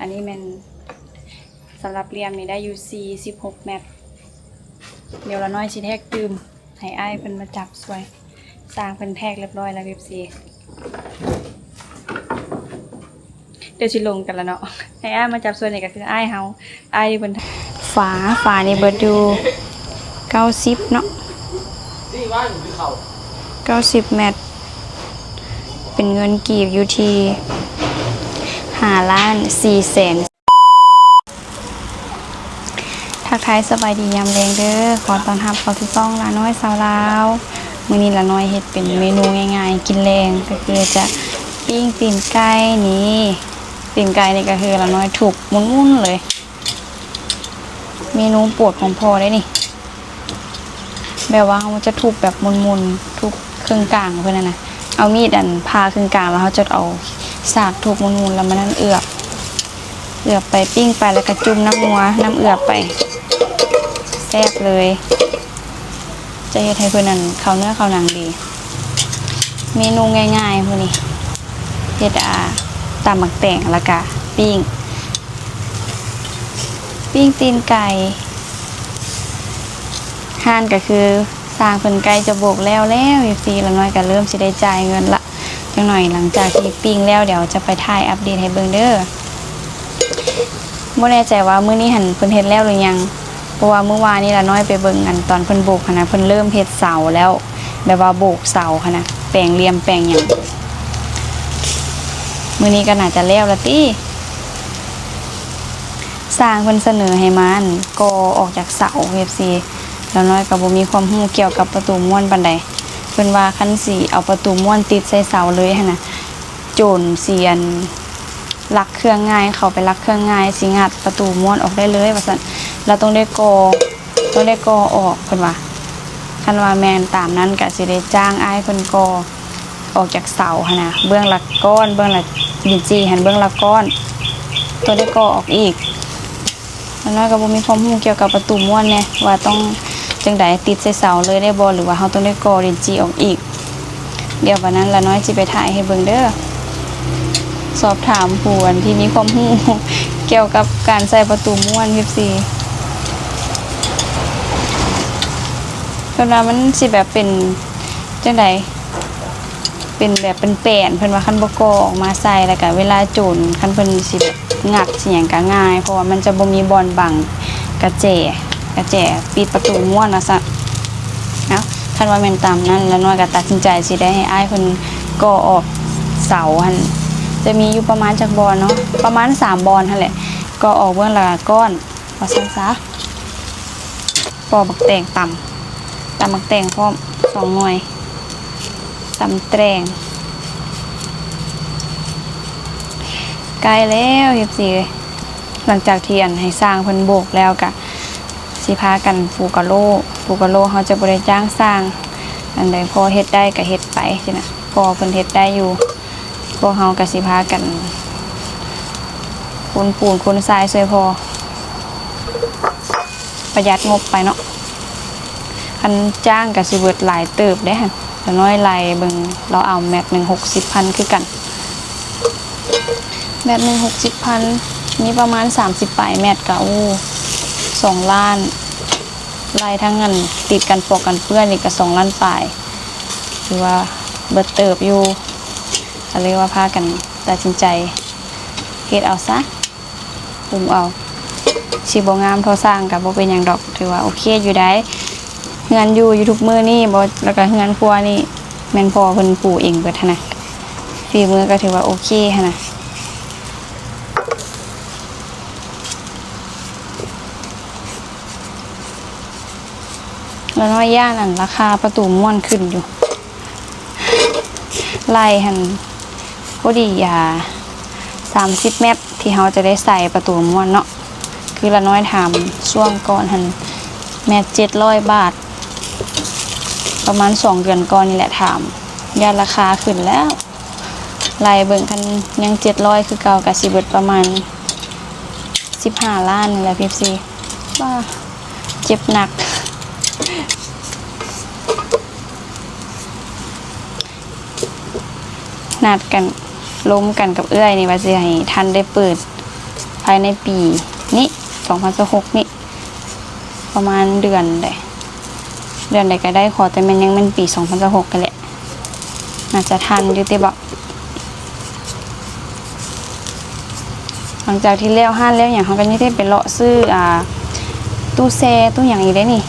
ອັນນີ້ແມ່ນສຳລັບຫຼ່ຽມນີ້ໄດ້ຢູ່ສີ່ສິບຫົກແມັດ. ດຽວລານ້ອຍຊິແທກຕື່ມ ໃຫ້ອ້າຍເພິ່ນມາຈັບຊ່ວຍ. ຊ່າງເພິ່ນແທກຮຽບຮ້ອຍແລ້ວ ເອັຟຊີ. ດຽວຊິລົງກັນລະເນາະ. ໃຫ້ອ້າຍມາຈັບຊ່ວຍນີ້ກໍຄືອ້າຍເຮົາ ອ້າຍທີ່ເພິ່ນ ຝາ ຝານີ້ເບິດຢູ່ເກົ້າສິບເນາະ ເກົ້າສິບແມັດ ເປັນເງິນກີບຢູ່ທີ່ຫ້າລ້ານສີ່ແສນ. ທັກທາຍສະບາຍດີຍາມແລງເດີ້ ຂໍຕ້ອນຮັບເຂົ້າສູ່ຊ່ອງລານ້ອຍຊາວລາວ. ມື້ນີ້ລານ້ອຍເຮັດເປັນເມນູງ່າຍໆກິນແລງ ກໍຄືຈະປີ້ງຕີນໄກ່ນີ້. ຕີນໄກ່ນີ້ກໍຄືລານ້ອຍທຸບໝຸ່ນໆເລີຍ. ເມນູໂປດຂອງພໍ່ເດ້ນີ້ ແບບວ່າເຮົາຈະທຸບແບບໝຸ່ນໆ ທຸບເຄິ່ງກາງເພິ່ນຫັ້ນນະ. ເອົາມີດອັນຜ່າເຄິ່ງກາງ ແລ້ວເຮົາຈະເອົາສາກທຸບໝຸ່ນໆ ແລ້ວມານັ້ນເອືອບ ເອືອບໄປ ປີ້ງໄປ ແລ້ວກໍຈຸ່ມນ້ຳນົວ ນ້ຳເອືອບໄປ ແຊບເລີຍ. ຈະເຮັດໃຫ້ເພິ່ນນັ້ນເຂົ້າເນື້ອເຂົ້າໜັງດີ. ເມນູງ່າຍໆມື້ນີ້ ເຮັດ ອ່າ ຕຳໝາກແຕງ ແລ້ວກະປີ້ງ ປີ້ງຕີນໄກ່. ຮ້ານກະຄືຊ່າງເພິ່ນໃກ້ຈະໂບກແລ້ວແລ້ວ ເອັຟຊີ. ລານ້ອຍກະເລີ່ມຊິໄດ້ຈ່າຍເງິນລະ. ຈັກໜ່ອຍຫຼັງຈາກທີ່ປີ້ງແລ້ວ ດຽວຈະໄປຖ່າຍອັບເດດໃຫ້ເບິ່ງເດີ້. ບໍ່ແນ່ໃຈວ່າມື້ນີ້ຫັ້ນເພິ່ນເຮັດແລ້ວຫຼືຍັງ ເພາະວ່າມື້ວານນີ້ລານ້ອຍໄປເບິ່ງ ອັນຕອນເພິ່ນໂບກຫັ້ນນະ ເພິ່ນເລີ່ມເຮັດເສົາແລ້ວ ແບບວ່າໂບກເສົາຫັ້ນນະ ແປງຫຼ່ຽມແປງຫຍັງ. ມື້ນີ້ກໍໜ້າຈະແລ້ວລະຕິ. ຊ່າງເພິ່ນສະເໜີໃຫ້ມາ ອັນ ກໍ່ອອກຈາກເສົາ ເອັຟຊີ. ລານ້ອຍກໍບໍ່ມີຄວາມຮູ້ກ່ຽວກັບປະຕູມ້ວນປານໃດ. ເພິ່ນວ່າຄັນຊິເອົາປະຕູມ້ວນຕິດໃສ່ເສົາເລີຍຫັ້ນນະ ໂຈນຊິ ອັນ ລັກເຄື່ອງງ່າຍ ເຂົ້າໄປລັກເຄື່ອງງ່າຍ ຊິງັດປະຕູມ້ວນອອກໄດ້ເລີຍວ່າຊັ້ນ. ລະຕ້ອງໄດ້ກໍ່ ຕ້ອງໄດ້ກໍ່ອອກເພິ່ນວ່າ. ຄັນວ່າແມ່ນຕາມນັ້ນກະຊິໄດ້ຈ້າງອ້າຍເພິ່ນກໍ່ອອກຈາກເສົາຫັ້ນນະ ເບື້ອງລະກ້ອນ ເບື້ອງລະ ດິນຈີ່ຫັ້ນ ເບື້ອງລະກ້ອນ ຕ້ອງໄດ້ກໍ່ອອກອີກ. ລານ້ອຍກໍບໍ່ມີຄວາມຮູ້ກ່ຽວກັບປະຕູມ້ວນແດ່ ວ່າຕ້ອງຈັ່ງໃດ ຕິດໃສ່ເສົາເລີຍໄດ້ບໍ່ ຫຼືວ່າເຮົາຕ້ອງໄດ້ກໍ່ດິນຈີ່ອອກອີກ. ດຽວບັດນັ້ນລານ້ອຍຊິໄປຖ່າຍໃຫ້ເບິ່ງເດີ້. ສອບຖາມຜູ້ອັນທີ່ມີຄວາມຮູ້ກ່ຽວກັບການໃສ່ປະຕູມ້ວນ ເອັຟຊີ. ເພິ່ນວ່າມັນຊິແບບເປັນຈັ່ງໃດ ເປັນແບບເປັນແປນ ເພິ່ນວ່າຄັນບໍ່ກໍ່ອອກມາໃສ່ ແລ້ວກະເວລາໂຈນ ຄັນເພິ່ນຊິແບບງັດຊິຫຍັງກະງ່າຍ ເພາະວ່າມັນຈະບໍ່ມີບ່ອນບັງກະແຈ ກະແຈປິດປະຕູມ້ວນວ່າຊັ້ນ. ເອົ້າ ຄັນວ່າແມ່ນຕາມນັ້ນ ລານ້ອຍກໍຕັດສິນໃຈຊິໄດ້ໃຫ້ອ້າຍເພິ່ນກໍ່ອອກເສົາຫັ້ນ ຈະມີຢູ່ປະມານຈັກບ່ອນເນາະ ປະມານສາມບ່ອນຫັ້ນແຫຼະ ກໍ່ອອກເບື້ອງລະກ້ອນວ່າຊັ້ນຊະ. ປອກບັກແຕງຕຳ ຕຳບັກແຕງພ້ອມສອງໜ່ວຍ ຕຳແຕງ. ໃກ້ແລ້ວ ເອັຟຊີເອີຍ. ຫຼັງຈາກທີ່ອັນໃຫ້ຊ່າງເພິ່ນໂບກແລ້ວກະ ຊິພາກັນປູກະໂລ້ ປູກະໂລ້ເຮົາຈະບໍ່ໄດ້ຈ້າງຊ່າງອັນໃດ ພໍເຮັດໄດ້ກະເຮັດໄປຊີ້ນະ ພໍເພິ່ນເຮັດໄດ້ຢູ່ ພວກເຮົາກະຊິພາກັນຂົນປູນຂົນຊາຍຊ່ວຍພໍ່ ປະຢັດງົບໄປເນາະ. ຄັນຈ້າງກະຊິເບິດຫຼາຍເຕີບເດ້ຫັ້ນ ລານ້ອຍໄລ່ເບິ່ງ ລາວເອົາແມັດໜຶ່ງຫົກສິບພັນຄືກັນ. ແມັດໜຶ່ງຫົກສິບພັນ ມີປະມານສາມສິບປາຍແມັດ ກະ ໂອ້ ສອງລ້ານ ໄລ່ທັງອັນຕິດກັນປອກກັນເປື້ອນນີ້ກະສອງລ້ານປາຍ ຖືວ່າເບິດເຕີບຢູ່ ກະເລີຍວ່າພາກັນຕັດສິນໃຈເຮັດເອົາຊະ. ປຸງເອົາ ຊິບໍ່ງາມທໍ່ຊ່າງກະບໍ່ເປັນຫຍັງດອກ ຖືວ່າໂອເຄຢູ່ໄດ໋. ເຮືອນຢູ່ ຢູ່ທຸກມື້ນີ້ບໍ່ ແລ້ວກະເຮືອນຄົວນີ້ແມ່ນພໍ່ເພິ່ນປູເອງເບິດຫັ້ນນະ ຝີມືກະຖືວ່າໂອເຄຫັ້ນນະ. ລານ້ອຍຢ້ານອັນລາຄາປະຕູມ້ວນຂຶ້ນຢູ່ ໄລ່ຫັ້ນພໍດີ ອ່າ ສາມສິບແມັດ ທີ່ເຮົາຈະໄດ້ໃສ່ປະຕູມ້ວນເນາະ ຄືລານ້ອຍຖາມຊ່ວງກ່ອນຫັ້ນ ແມັດເຈັດຮ້ອຍບາດ ປະມານສອງເດືອນກ່ອນນີ້ແຫຼະ ຖາມ ຢ້ານລາຄາຂຶ້ນແລ້ວ ໄລ່ເບິ່ງ ຄັນຍັງເຈັດຮ້ອຍຄືເກົ່າ ກະຊິເບິດປະມານສິບຫ້າລ້ານນີ້ແຫຼະ ເອັຟຊີ. ວ້າ ເຈັບໜັກ. ນັດກັນ ລົມກັນກັບເອື້ອຍນີ້ວ່າຊິໃຫ້ທັນໄດ້ເປີດ ພາຍໃນປີນີ້ ສອງພັນຊາວຫົກນີ້ ປະມານເດືອນໃດ ເດືອນໃດກໍໄດ້ ຂໍແຕ່ແມ່ນຍັງແມ່ນປີສອງພັນຊາວຫົກຫັ້ນແຫຼະ ໜ້າຈະທັນຢູ່ຕິເບາະ. ຫຼັງຈາກທີ່ແລ້ວຮ້ານແລ້ວຫຍັງ ເຮົາກໍຍັງໄດ້ໄປເລາະຊື້ ອ່າ ຕູ້ແຊ່ ຕູ້ຫຍັງອີກເດ້ນີ້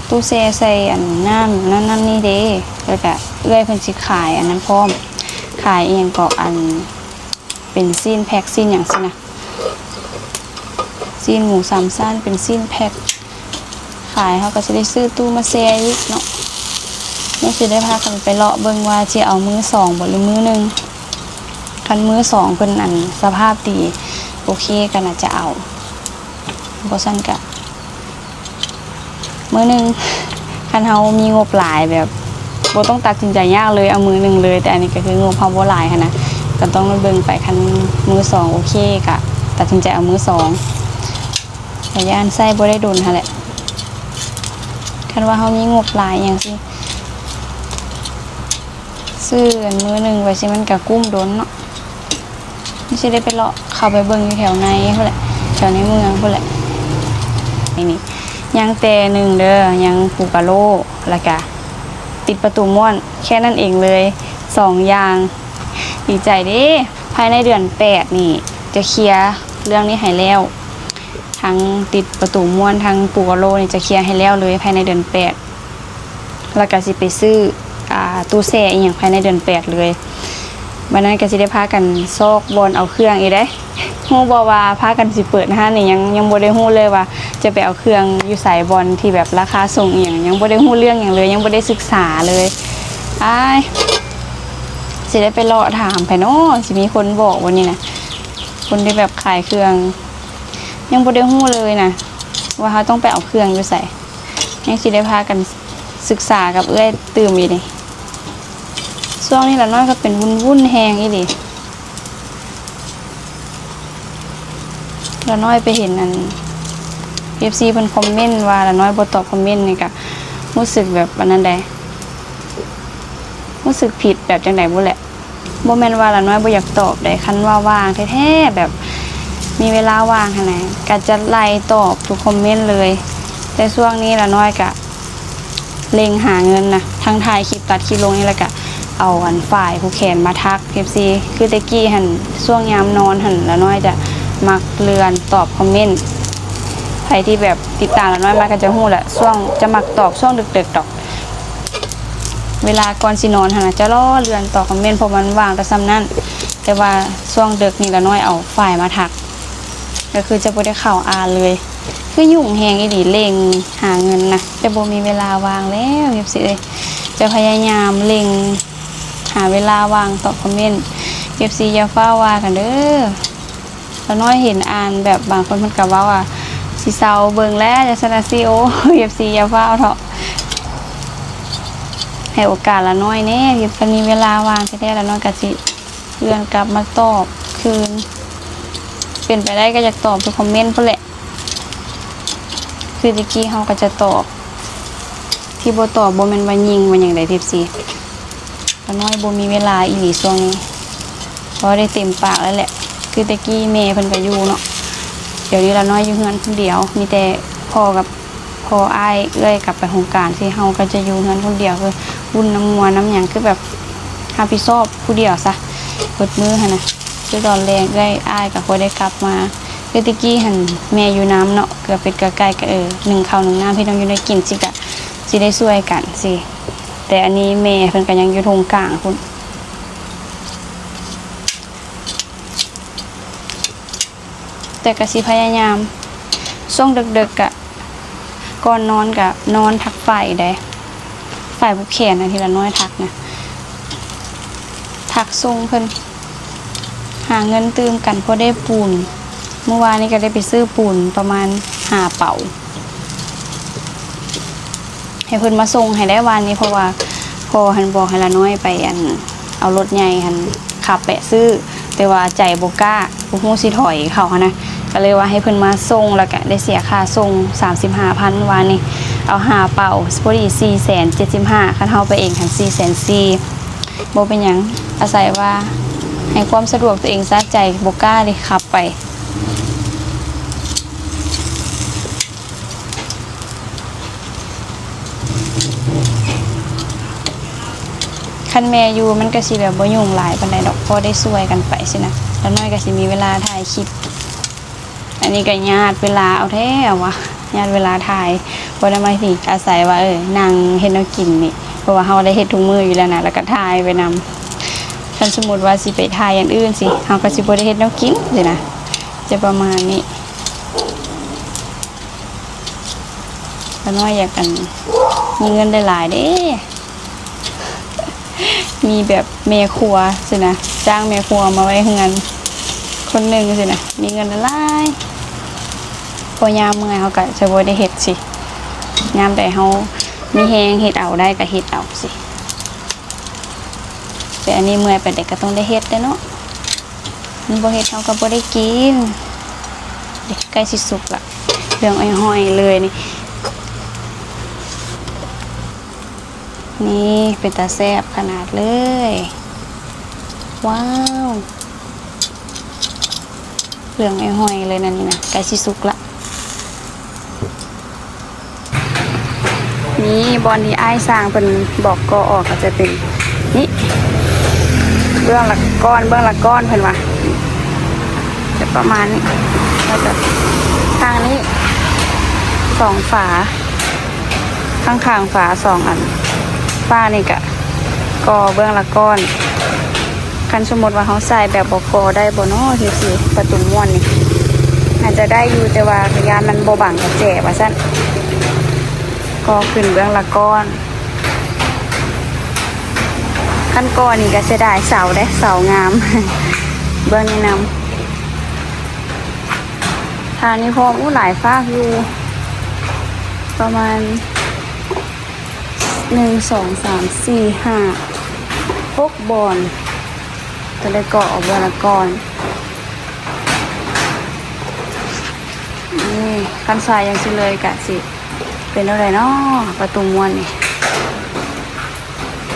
ຕູ້ແຊ່ໃສ່ອັນນ້ຳນັ້ນນ້ຳນີ້ເດ້ ແລ້ວກະເອື້ອຍເພິ່ນຊິຂາຍອັນນັ້ນພ້ອມ ຂາຍອີ່ຫຍັງເກາະ ອັນ ເປັນຊີ້ນແພັກຊີ້ນຫຍັງຊີ້ນະ ຊີ້ນໝູສາມຊັ້ນເປັນຊີ້ນແພັກ ຂາຍ ເຮົາກໍຊິໄດ້ຊື້ຕູ້ມາແຊ່ອີກເນາະ ຍັງຊິໄດ້ພາກັນໄປເລາະເບິ່ງວ່າຊິເອົາມືສອງບໍ່ ຫຼື ມືໜຶ່ງ ຄັນມືສອງເພິ່ນ ອັນ ສະພາບດີ ໂອເຄ ກໍໜ້າຈະເອົາ ບໍ່ຊັ້ນກະ ມື້ໜຶ່ງ ຄັນເຮົາມີງົບຫຼາຍ ແບບບໍ່ຕ້ອງຕັດສິນໃຈຍາກເລີຍ ເອົາມື້ໜຶ່ງເລີຍ ແຕ່ອັນນີ້ກໍຄືງົບເຮົາບໍ່ຫຼາຍຫັ້ນນະ ກໍຕ້ອງໄດ້ເບິ່ງໄປ ຄັນມື້ສອງໂອເຄ ກະຕັດສິນໃຈເອົາມື້ສອງ ກະຢ້ານໃຊ້ບໍ່ໄດ້ດົນຫັ້ນແຫຼະ ຄັນວ່າເຮົາມີງົບຫຼາຍຫຍັງຊີ້ ຊື້ອັນມື້ໜຶ່ງໄປຊີ້ ມັນກະກຸ້ມດົນເນາະ ມັນຊິໄດ້ໄປເລາະເຂົ້າໄປເບິ່ງຢູ່ແຖວໃນພຸ້ນແຫຼະ ແຖວໃນເມືອງພຸ້ນແຫຼະ ນີ້ ນີ້ ຍັງແຕ່ໜຶ່ງເດີ ຍັງປູກາໂລ ແລ້ວກະຕິດປະຕູມ່ວນ ແຄ່ນັ້ນເອງເລີຍ ສອງຢ່າງ ດີໃຈເດ້ ພາຍໃນເດືອນແປດນີ້ຈະເຄຍເລື່ອງນີ້ໃຫ້ແລ້ວ ທັງຕິດປະຕູມ່ວນ ທັງປູກາໂລນີ້ຈະເຄຍໃຫ້ແລ້ວເລີຍ ພາຍໃນເດືອນແປດ ແລ້ວກະຊິໄປຊື້ ອ່າ ຕູ້ແຊ່ອີ່ຫຍັງພາຍໃນເດືອນແປດເລີຍ ບັດນັ້ນກະຊິໄດ້ພາກັນຊອກບ່ອນເອົາເຄື່ອງອີກເດ້ ຮູ້ບໍ່ວ່າພາກັນຊິເປີດຮ້ານນີ້ ຍັງ ຍັງບໍ່ໄດ້ຮູ້ເລີຍວ່າຈະໄປເອົາເຄື່ອງຢູ່ໃສ ບ່ອນທີ່ແບບລາຄາສົ່ງອີ່ຫຍັງ ຍັງບໍ່ໄດ້ຮູ້ເລື່ອງຫຍັງເລີຍ ຍັງບໍ່ໄດ້ສຶກສາເລີຍ ອ້າຍ ຊິໄດ້ໄປເລາະຖາມໃຜນໍ ຊິມີຄົນບອກບໍ່ນີ້ນະ ຄົນທີ່ແບບຂາຍເຄື່ອງ ຍັງບໍ່ໄດ້ຮູ້ເລີຍນະ ວ່າເຮົາຕ້ອງໄປເອົາເຄື່ອງຢູ່ໃສ ຍັງຊິໄດ້ພາກັນສຶກສາກັບເອື້ອຍຕື່ມອີກນີ້ ຊ່ວງນີ້ລາວນ້ອຍກໍເປັນວຸ້ນໆແຮງອີ່ຫຼີ ລາວນ້ອຍໄປເຫັນອັນ ເອັຟຊີ ເພິ່ນຄອມເມັນວ່າລາວນ້ອຍບໍ່ຕອບຄອມເມັນນີ້ ກໍຮູ້ສຶກແບບອັນນັ້ນໃດ ຮູ້ສຶກຜິດແບບຈັ່ງໃດບໍ່ແຫຼະ ບໍ່ແມ່ນວ່າລາວນ້ອຍບໍ່ຢາກຕອບໃດ ຄັນວ່າວ່າງແທ້ໆ ແບບມີເວລາວ່າງຫັ້ນນະ ກະຈະໄລ່ຕອບທຸກຄອມເມັນເລີຍ ແຕ່ຊ່ວງນີ້ລາວນ້ອຍກະເລັ່ງຫາເງິນນະ ທັງຖ່າຍຄລິບຕັດຄລິບລົງນີ້ ແລ້ວກະເອົາອັນຝ້າຍຜູກແຂນມາຖັກ ເອັຟຊີ ຄືແຕ່ກີ້ຫັ້ນ ຊ່ວງຍາມນອນຫັ້ນ ລາວນ້ອຍຈະມັກເລື່ອນຕອບຄອມເມັນ ໃຜທີ່ແບບຕິດຕາມລາວນ້ອຍມາກະຈະຮູ້ແຫຼະ ຊ່ວງ ຈະມັກຕອບຊ່ວງເດິກໆດອກ ເວລາກ່ອນຊິນອນຫັ້ນນະ ຈະລໍເລື່ອນຕອບຄອມເມັນ ເພາະມັນວ່າງແຕ່ສ່ຳນັ້ນ ແຕ່ວ່າຊ່ວງເດິກນີ້ລາວນ້ອຍເອົາຝ້າຍມາຖັກ ກໍຄືຈະບໍ່ໄດ້ເຂົ້າອ່ານເລີຍ ຄືຫຍຸ້ງແຮງອີ່ຫຼີ ເລັ່ງຫາເງິນນະ ແຕ່ບໍ່ມີເວລາວ່າງແລ້ວ ເອັຟຊີ ເອີຍ ຈະພະຍາຍາມເລັ່ງຫາເວລາວ່າງຕອບຄອມເມັນ ເອັຟຊີ ຢ່າຟ້າວວ່າກັນເດີ. ລາວນ້ອຍເຫັນອ່ານແບບບາງຄົນເພິ່ນກໍເວົ້າວ່າ ຊິເຊົາເບິ່ງແລ້ວ ຈັ່ງຊັ້ນນະຊິ ໂອ້ ເອັຟຊີ ຢ່າຟ້າວເທາະ ໃຫ້ໂອກາດລາວນ້ອຍແດ່ ຄັນມີເວລາວ່າງແທ້ໆ ລາວນ້ອຍກໍຊິເລື່ອນກັບມາຕອບຄືນ ເປັນໄປໄດ້ກໍຢາກຕອບທຸກຄອມເມັນພຸ້ນແຫຼະ ຄືແຕ່ກີ້ເຮົາກໍຈະຕອບ ທີ່ບໍ່ຕອບບໍ່ແມ່ນວ່າຍິງວ່າຫຍັງໃດ ເອັຟຊີ ລາວນ້ອຍບໍ່ມີເວລາອີ່ຫຼີຊ່ວງນີ້ ເວົ້າໄດ້ເຕັມປາກແລ້ວແຫຼະ ຄືແຕ່ກີ້ແມ່ເພິ່ນກໍຢູ່ເນາະ ດຽວນີ້ລາວນ້ອຍຢູ່ເຮືອນຄົນດຽວ ມີແຕ່ພໍ່ກັບ ພໍ່ອ້າຍເອື້ອຍກັບໄປໂຮງການ ທີ່ເຮົາກໍຈະຢູ່ເຮືອນຄົນດຽວ ຄືວຸ້ນນຳງົວນຳຫຍັງ ຄືແບບຮັບຜິດຊອບຜູ້ດຽວຊະ ເບິດມື້ຫັ້ນນະ ຄືຕອນແລງເອື້ອຍອ້າຍກໍຄ່ອຍໄດ້ກັບມາ ຄືແຕ່ກີ້ຫັ້ນແມ່ຢູ່ນຳເນາະ ເກືອເປັດເກືອໄກ່ກໍ ເອີ ໜຶ້ງເຂົ້າໜຶ້ງນ້ຳ ເຮັດແນວຢູ່ແນວກິນຊີ້ ກໍຊິໄດ້ຊ່ວຍກັນຊີ້ ແຕ່ອັນນີ້ແມ່ເພິ່ນກໍຍັງຢູ່ທົ່ງກາງພຸ້ນ ແຕ່ກໍຊິພະຍາຍາມ ຊ່ວງເດິກໆ ກະກ່ອນນອນກະນອນຖັກຝ້າຍໃດ ຝ້າຍຜູກແຂນນະ ທີ່ລາວນ້ອຍຖັກນະ ຖັກສົ່ງເພິ່ນ ຫາເງິນຕື່ມກັນ ພໍໄດ້ປູນ ມື້ວານນີ້ກໍໄດ້ໄປຊື້ປູນປະມານຫ້າເປົາ ໃຫ້ເພິ່ນມາສົ່ງໃຫ້ໄດ້ວານນີ້ ເພາະວ່າພໍ່ຫັ້ນບອກໃຫ້ລານ້ອຍໄປ ອັນ ເອົາລົດໃຫຍ່ຫັ້ນຂັບແປະຊື້ ແຕ່ວ່າໃຈບໍ່ກ້າ ບໍ່ຮູ້ຊິຖອຍເຂົາຫັ້ນນະ ກໍເລີຍວ່າໃຫ້ເພິ່ນມາສົ່ງ ແລ້ວກະໄດ້ເສຍຄ່າສົ່ງສາມສິບຫ້າພັນ ວານນີ້ ເອົາຫ້າເປົາ ພໍດີສີ່ແສນເຈັດສິບຫ້າ ຄັນເຮົາໄປເອງຫັ້ນສີ່ແສນສີ່ ບໍ່ເປັນຫຍັງ ອາໄສວ່າ ໃຫ້ຄວາມສະດວກຕົວເອງຊະໃຈ ບໍ່ກ້າເດຂັບໄປ. ຄັນແມ່ຢູ່ມັນກະຊິແບບບໍ່ຫຍຸ້ງຫຼາຍປານໃດດອກ ພໍໄດ້ຊ່ວຍກັນໄປຊີ້ນະ ລາວນ້ອຍກະຊິມີເວລາຖ່າຍຄລິບ. ອັນນີ້ກະຍາດເວລາເອົາແທ້ວ່າ ຍາດເວລາຖ່າຍ ເພາະວ່າມັນຊິອາໄສວ່າ ເອີ ນັ່ງເຮັດແນວກິນນີ້ ເພາະວ່າເຮົາໄດ້ເຮັດທຸກມື້ຢູ່ແລ້ວນະ ແລ້ວກະຖ່າຍໄປນຳ. ຄັນສົມມຸດວ່າຊິໄປຖ່າຍຢ່າງອື່ນຊີ້ ເຮົາກະຊິບໍ່ໄດ້ເຮັດແນວກິນຊີ້ນະ ຈະປະມານນີ້. ລາວນ້ອຍຢາກ ອັນ ມີເງິນຫຼາຍໆເດ້ ມີແບບແມ່ຄົວຊີ້ນະ ຈ້າງແມ່ຄົວມາໄວ້ເຮືອນຄົນໜຶ່ງຊີ້ນະ ມີເງິນຫຼາຍໆ ເພາະຍາມເມື່ອຍເຮົາກະຈະບໍ່ໄດ້ເຮັດຊີ້ ຍາມໃດເຮົາມີແຮງເຮັດເອົາໄດ້ກະເຮັດເອົາຊີ້. ແຕ່ອັນນີ້ເມື່ອຍປານໃດກະຕ້ອງໄດ້ເຮັດແຫຼະເນາະ ມັນບໍ່ເຮັດເຮົາກະບໍ່ໄດ້ກິນ. ໃກ້ຊິສຸກລະ ເຫຼືອງຫອຍໆເລີຍນີ້. ນີ້ເປັນຕາແຊບຂະໜາດເລີຍ ວ້າວ ເຫຼືອງຫອຍໆເລີຍນະນີ້ນະ ໃກ້ຊິສຸກລະ. ນີ້ບ່ອນທີ່ອ້າຍຊ່າງເພິ່ນບອກກໍອອກກະຈະເປັນນີ້ ເບື້ອງລະກ້ອນ ເບື້ອງລະກ້ອນເພິ່ນວ່າ ຈະປະມານນີ້ ແລ້ວກະທາງນີ້ສອງຝາ ຂ້າງໆຝາສອງອັນ ຝານີ້ກະກໍເບື້ອງລະກ້ອນ. ຄັນສົມມຸດວ່າເຮົາໃສ່ແບບບໍ່ກໍໄດ້ບໍ່ນໍ ເຮັດຊິປະຕູມ້ວນນີ້ ອາດຈະໄດ້ຢູ່ ແຕ່ວ່າຢ້ານມັນບໍ່ບັງກະແຈວ່າຊັ້ນ ກໍຂຶ້ນເບື້ອງລະກ້ອນ. ຄັນກໍນີ້ກະເສຍດາຍເສົາເດ້ ເສົາງາມ ເບື້ອງນີ້ນຳ. ທາງນີ້ພ້ອມ ໂອ້ ຫຼາຍຟາກຢູ່ ປະມານ ໜຶ່ງ ສອງ ສາມ ສີ່ ຫ້າ ຫົກບ່ອນ ກະເລີຍເກາະອອກເບື້ອງລະກ້ອນ. ນີ້ ຄັນໃສ່ຈັ່ງຊີ້ເລີຍກະຊິເປັນແນວໃດນໍ ປະຕູມ້ວນນີ້.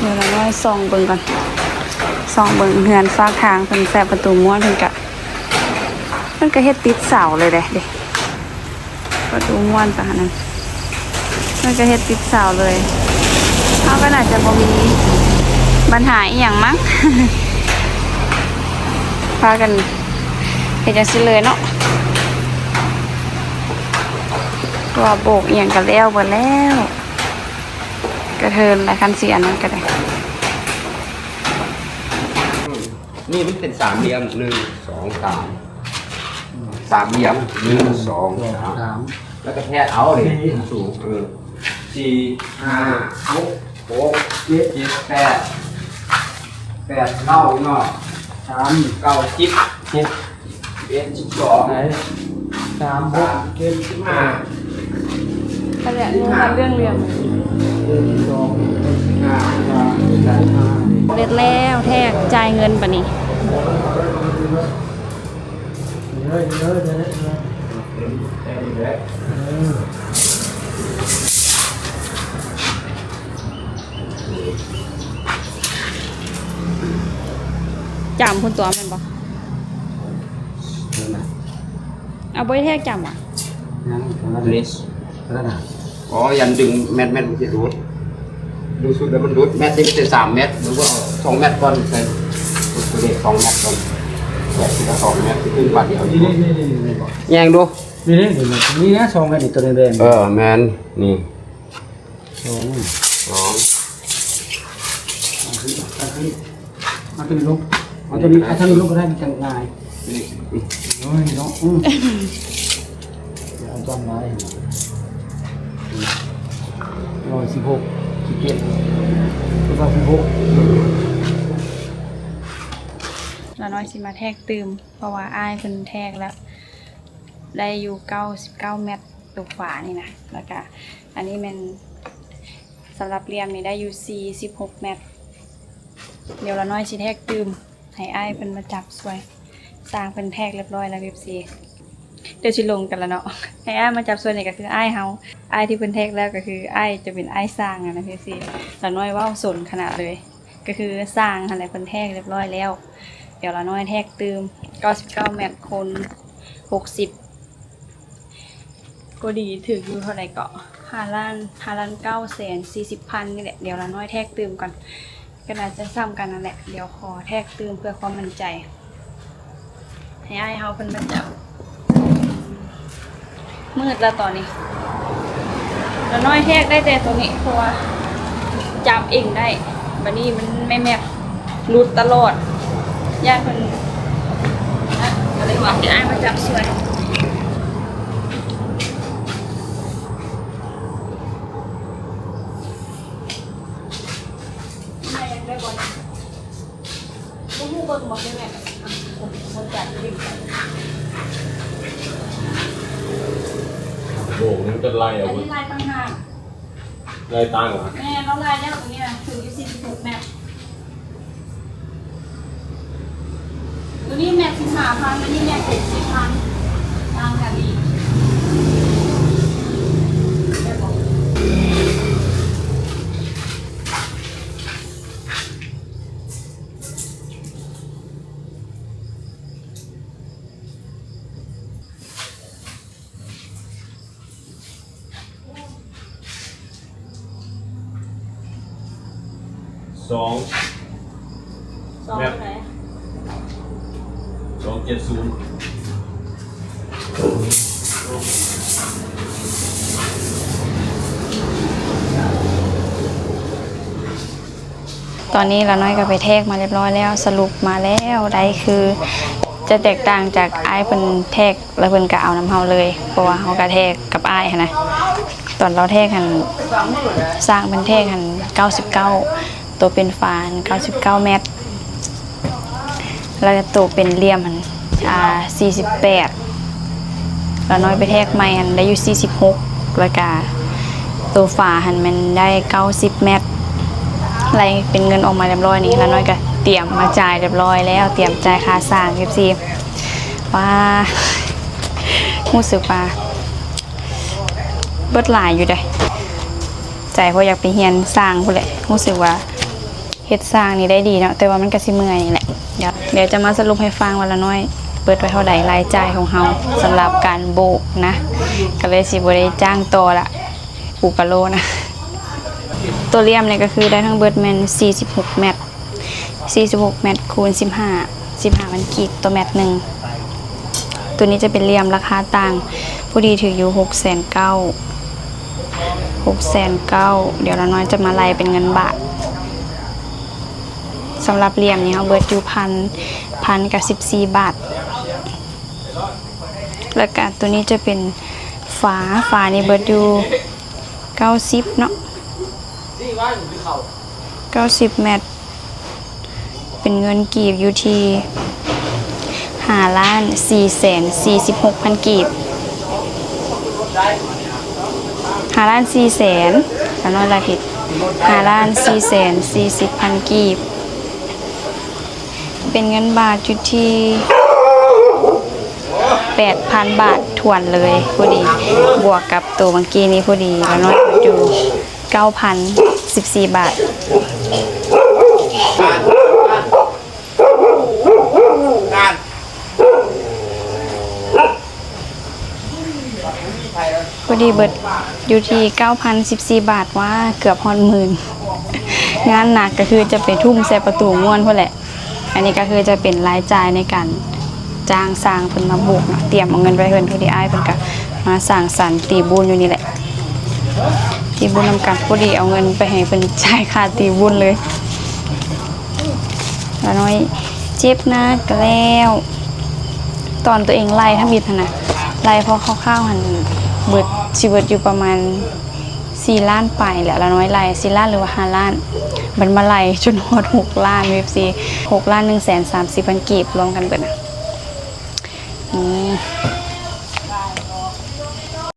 ດຽວລາວນ້ອຍສ່ອງເບິ່ງກ່ອນ ສ່ອງເບິ່ງເຮືອນຟາກທາງເພິ່ນ ແຊບປະຕູມ້ວນເພິ່ນກະ ເພິ່ນກະເຮັດຕິດເສົາເລີຍເດ້ ປະຕູມ້ວນປານນັ້ນ ມັນກະເຮັດຕິດເສົາເລີຍ. ເຮົາກະໜ້າຈະບໍ່ມີບັນຫາອີ່ຫຍັງມັ້ງ ພາກັນເຮັດຈັ່ງຊີ້ເລີຍເນາະ ເພາະວ່າໂບກອີ່ຫຍັງກະແລ້ວເບິດແລ້ວ ກະເທີນລະ ຄັນຊິອັນນັ້ນກະໄດ້. ນີ້ມັນເປັນສາມຫຼ່ຽມ ໜຶ່ງ ສອງ ສາມ ສາມຫຼ່ຽມ ໜຶ່ງ ສອງ ສາມ ສາມ ແລ້ວກະແທກເອົາເດ້ ສູງ ເອີ ສີ່ ຫ້າ ຫົກ ຫົກ ເຈັດ ເຈັດ ແປດ ແປດ ເກົ້າເນາະ ສາມ ເກົ້າ ສິບ ສິບ ສິບເອັດ ສິບສອງ ສາມ ຫົກ ເຈັດ ສິບຫ້າ ຫັ້ນແຫຼະ ງົງກັນເລື່ອງເລື່ອງ. ເລັດແລ້ວ ແທກ ຈ່າຍເງິນບາດນີ້. ຈ້ຳພຸ້ນຕົວະແມ່ນບໍ່? ເອົາ ບໍ່ໄດ້ແທກຈ້ຳຫວາ? ຍັງ ເລັດ ອໍ ຢ້ານດຶງແມັດ ແມັດມັນຊິຫຼຸດ ດຶງສຸດແລ້ວມັນຫຼຸດ ແມັດເຕັມແຕ່ສາມແມັດ ມັນກໍເອົາສອງແມັດກ່ອນ ໃສ່ເລກສອງແມັດກ່ອນ ແບບທີລະສອງແມັດ ຂຶ້ນບາດດຽວ ນີ້ ນີ້ ນີ້ ນີ້ ນີ້ ແຍງດູ ນີ້ ນີ້ ນີ້ ນີ້ນະ ສອງແມັດນີ້ ຕົວແດງໆ ເອີ ແມ່ນ ນີ້ ສອງ ສອງ ເອົາຕົວນີ້ລົງ ເອົາຕົວນີ້ ເອົາຕົວນີ້ລົງກະໄດ້ ມັນຈັ່ງງ່າຍ ໂອ້ຍເນາະ ອືມ ຢ່າເອົາຈ້ຳຫຼາຍ ຮ້ອຍສິບຫົກ ສິບເຈັດ ຮ້ອຍສິບຫົກ. ລາວນ້ອຍຊິມາແທກຕື່ມ ເພາະວ່າອ້າຍເພິ່ນແທກແລ້ວ ໄດ້ຢູ່ເກົ້າສິບເກົ້າແມັດ ຕົວຂວານີ້ນະ ແລ້ວກະອັນນີ້ແມ່ນ ສຳລັບຫຼ່ຽມນີ້ໄດ້ຢູ່ສີ່ສິບຫົກແມັດ. ດຽວລາວນ້ອຍຊິແທກຕື່ມ ໃຫ້ອ້າຍເພິ່ນມາຈັບຊ່ວຍ ຊ່າງເພິ່ນແທກຮຽບຮ້ອຍແລ້ວ ເອັຟຊີ ດຽວຊິລົງກັນລະເນາະ ໃຫ້ອ້າຍມາຈັບຊ່ວຍນີ້ກະຄືອ້າຍເຮົາ ອ້າຍທີ່ເພິ່ນແທກແລ້ວກະຄືອ້າຍ ຈະເປັນອ້າຍຊ່າງຫັ້ນນະ ເອັຟຊີ ລາວນ້ອຍເວົ້າສົນຂະໜາດເລີຍ ກະຄືຊ່າງຫັ້ນແຫຼະ ເພິ່ນແທກຮຽບຮ້ອຍແລ້ວ ດຽວລານ້ອຍແທກຕື່ມ ເກົ້າສິບເກົ້າແມັດຄູນຫົກສິບ ກໍດີ ຖືກຢູ່ເທົ່າໃດເກາະ ຫ້າລ້ານ ຫ້າລ້ານເກົ້າແສນສີ່ສິບພັນນີ້ແຫຼະ. ດຽວລານ້ອຍແທກຕື່ມກ່ອນ ກໍໜ້າຈະສ່ຳກັນນັ້ນແຫຼະ. ດຽວຂໍແທກຕື່ມເພື່ອຄວາມໝັ້ນໃຈ ໃຫ້ອ້າຍເຮົາເພິ່ນມາຈັບ. ມືດລະຕອນນີ້ ລານ້ອຍແທກໄດ້ແຕ່ໂຕນີ້ ເພາະວ່າຈັບເອງໄດ້. ບາດນີ້ມັນແມ່ນແມັດຫຼຸດຕະຫຼອດ ຢ້ານເພິ່ນ ກໍເລີຍວ່າໃຫ້ອ້າຍມາຈັບຊ່ວຍ. ບໍ່ຮູ້ເບິ່ງບໍ່ ແມ່ນແມ່ນ ໂບກນີ້ມັນຈະໄລ່ເອົາ ອັນນີ້ໄລ່ຕ່າງຫາກ ໄລ່ຕ່າງຫາກ ແມ່ນ ລາວໄລ່ແລ້ວ ໂຕນີ້ນະ ຖືກຢູ່ສີ່ສິບຫົກແມັດ. ໂຕນີ້ແມັດສິບຫ້າພັນ ໂຕນີ້ແມັດຫົກສິບພັນ ຕ່າງກັນອີກ. ສອງ ສອງ ແມັດ ເທົ່າໃດ? ສອງເຈັດສູນ. ຕອນນີ້ລານ້ອຍກໍໄປແທກມາຮຽບຮ້ອຍແລ້ວ ສະຫຼຸບມາແລ້ວ ໄດ້ຄືຈະແຕກຕ່າງຈາກອ້າຍເພິ່ນແທກ ແລ້ວເພິ່ນກໍເອົານຳເຮົາເລີຍ ເພາະວ່າເຮົາກໍແທກກັບອ້າຍຫັ້ນນະ. ຕອນລາວແທກຫັ້ນ ຊ່າງເພິ່ນແທກຫັ້ນເກົ້າສິບເກົ້າ ໂຕເປັນຝາຫັ້ນເກົ້າສິບເກົ້າແມັດ ແລ້ວໂຕເປັນຫຼ່ຽມຫັ້ນ ອ່າ ສີ່ສິບແປດ ລານ້ອຍໄປແທກໃໝ່ຫັ້ນໄດ້ຢູ່ສີ່ສິບຫົກ ແລ້ວກະໂຕຝາຫັ້ນແມ່ນໄດ້ເກົ້າສິບແມັດ ໄລ່ເປັນເງິນອອກມາຮຽບຮ້ອຍນີ້ ລານ້ອຍກະຕຽມມາຈ່າຍຮຽບຮ້ອຍແລ້ວ ຕຽມຈ່າຍຄ່າຊ່າງ ເອັຟຊີ ວ້າ ຮູ້ສຶກວ່າເບິດຫຼາຍຢູ່ເດ້ ໃຈເພາະຢາກໄປຮຽນຊ່າງພຸ້ນແຫຼະ ຮູ້ສຶກວ່າ ເຮັດຊ່າງນີ້ໄດ້ດີເນາະ ແຕ່ວ່າມັນກະຊິເມື່ອຍນີ້ແຫຼະ. ດຽວ ດຽວຈະມາສະຫຼຸບໃຫ້ຟັງວ່າລານ້ອຍເບິດໄວ້ເທົ່າໃດ ລາຍຈ່າຍຂອງເຮົາສຳລັບການໂບກນະ ກະເລີຍຊິບໍ່ໄດ້ຈ້າງຕໍ່ລະ ປູກະໂລນະ. ໂຕຫຼ່ຽມນີ້ກະຄືໄດ້ທັງເບິດແມ່ນສີ່ສິບຫົກແມັດ ສີ່ສິບຫົກແມັດຄູນສິບຫ້າ ສິບຫ້າພັນກີບຕໍ່ແມັດໜຶ່ງ. ໂຕນີ້ຈະເປັນຫຼ່ຽມລາຄາຕ່າງ ພໍດີຖືກຢູ່ຫົກແສນເກົ້າ ຫົກແສນເກົ້າ. ດຽວລານ້ອຍຈະມາໄລ່ເປັນເງິນບາດ. ສຳລັບຫຼ່ຽມນີ້ເຮົາເບິດຢູ່ພັນ ພັນກັບສິບສີ່ບາດ. ແລ້ວກະໂຕນີ້ຈະເປັນຝາ ຝານີ້ເບິດຢູ່ເກົ້າສິບເນາະ ເກົ້າສິບແມັດ ເປັນເງິນກີບຢູ່ທີ່ຫ້າລ້ານສີ່ແສນສີ່ສິບຫົກພັນກີບ ຫ້າລ້ານສີ່ແສນ ຂ້ານ້ອຍລາຍຜິດ ຫ້າລ້ານສີ່ແສນສີ່ສິບພັນກີບ ເປັນເງິນບາດຢູ່ທີ່ແປດພັນບາດຖ້ວນເລີຍ ພໍດີ ບວກກັບໂຕເມື່ອກີ້ນີ້ພໍດີ ລານ້ອຍຢູ່ເກົ້າພັນສິບສີ່ບາດ. ພໍດີເບິດຢູ່ທີ່ເກົ້າພັນສິບສີ່ບາດ ວ້າ ເກືອບຮອດໝື່ນ. ງານໜັກກະຄືຈະໄປທຸ່ມໃສ່ປະຕູມ່ວນພຸ້ນແຫຼະ. ອັນນີ້ກະຄືຈະເປັນລາຍຈ່າຍໃນການຈ້າງຊ່າງເພິ່ນມາໂບກເນາະ ຕຽມເອົາເງິນໄວ້ເພິ່ນ ພໍດີອ້າຍເພິ່ນກະມາສ້າງສັນຕີບູນຢູ່ນີ້ແຫຼະ ຕີບູນນຳກັນ ພໍດີເອົາເງິນໄປໃຫ້ເພິ່ນຈ່າຍຄ່າຕີບູນເລີຍ. ລານ້ອຍເຈັບໜັກແລ້ວ ຕອນໂຕເອງໄລ່ທຳອິດຫັ້ນນະ ໄລ່ພໍຄ່າວໆຫັ້ນເບິດ ຊິເບິດຢູ່ປະມານ ສີ່ລ້ານປາຍແຫຼະ ລານ້ອຍໄລ່ສີ່ລ້ານ ຫຼືວ່າຫ້າລ້ານ ບັດມາໄລ່ຈົນຮອດຫົກລ້ານ ເອັຟຊີ ຫົກລ້ານໜຶ່ງແສນສາມສິບພັນກີບ ລວມກັນເບິດນະ ນີ້